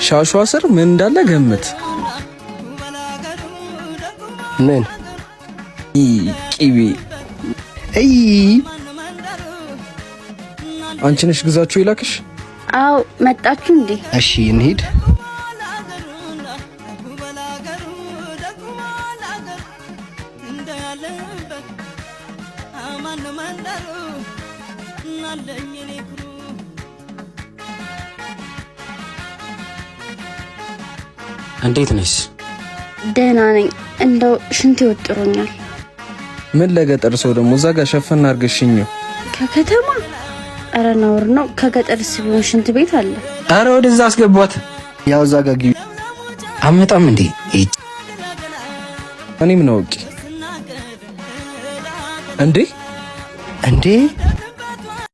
ሻሿ ስር ምን እንዳለ ገምት። ምን? ቂቤ። እይ። አንቺ ነሽ ግዛችሁ ይላክሽ? አዎ፣ መጣችሁ እንዴ? እሺ እንሂድ። እንዴት ነሽ? ደህና ነኝ። እንደው ሽንት ይወጥሮኛል። ምን ለገጠር ሰው ደግሞ እዛ ጋር ሸፈን አድርገሽኝው። ከከተማ? ኧረ ነውር ነው። ከገጠር ቢሆን ሽንት ቤት አለ። አረ ወደዛ አስገቧት። ያው እዛ ጋር ግቢ። አመጣም እንዴ? እኔ ምን አውቄ እንዴ? እንዴ?